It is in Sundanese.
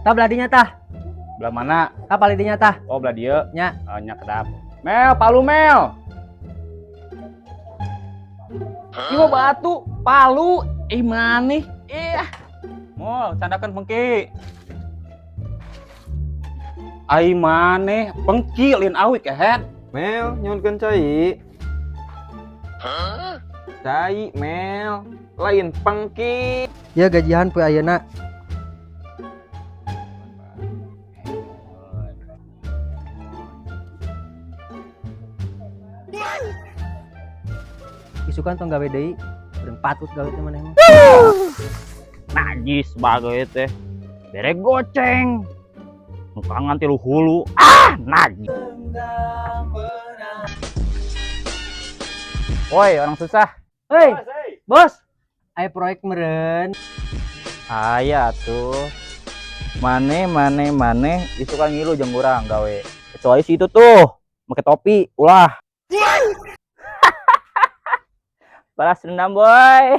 Tah, belah dinya tah. Belah mana? Tah, palih dinya tah. Oh, belah dieu. Nya. Oh, nya kedap. Mel, palu, Mel. Ieu batu, palu, ih maneh. Ih. Mol, candakan pengki. Ai maneh pengki lin awik kehed. Mel, nyuhunkeun cai. Cai, Mel. Lain pengki. Ya, gajian poe ayeuna. Isukan tong gawe deui, beureun patut gawe teh maneh mah. Najis bagai teh. Bere goceng. Nukangan tilu hulu. Ah, najis. Woi, orang susah. Hei, bos. Aya proyek meureun. Aya tuh. Mane mane mane isukan ngilu jeung urang gawe. Kecuali si itu tuh, make topi, ulah. Balas dendam, boy.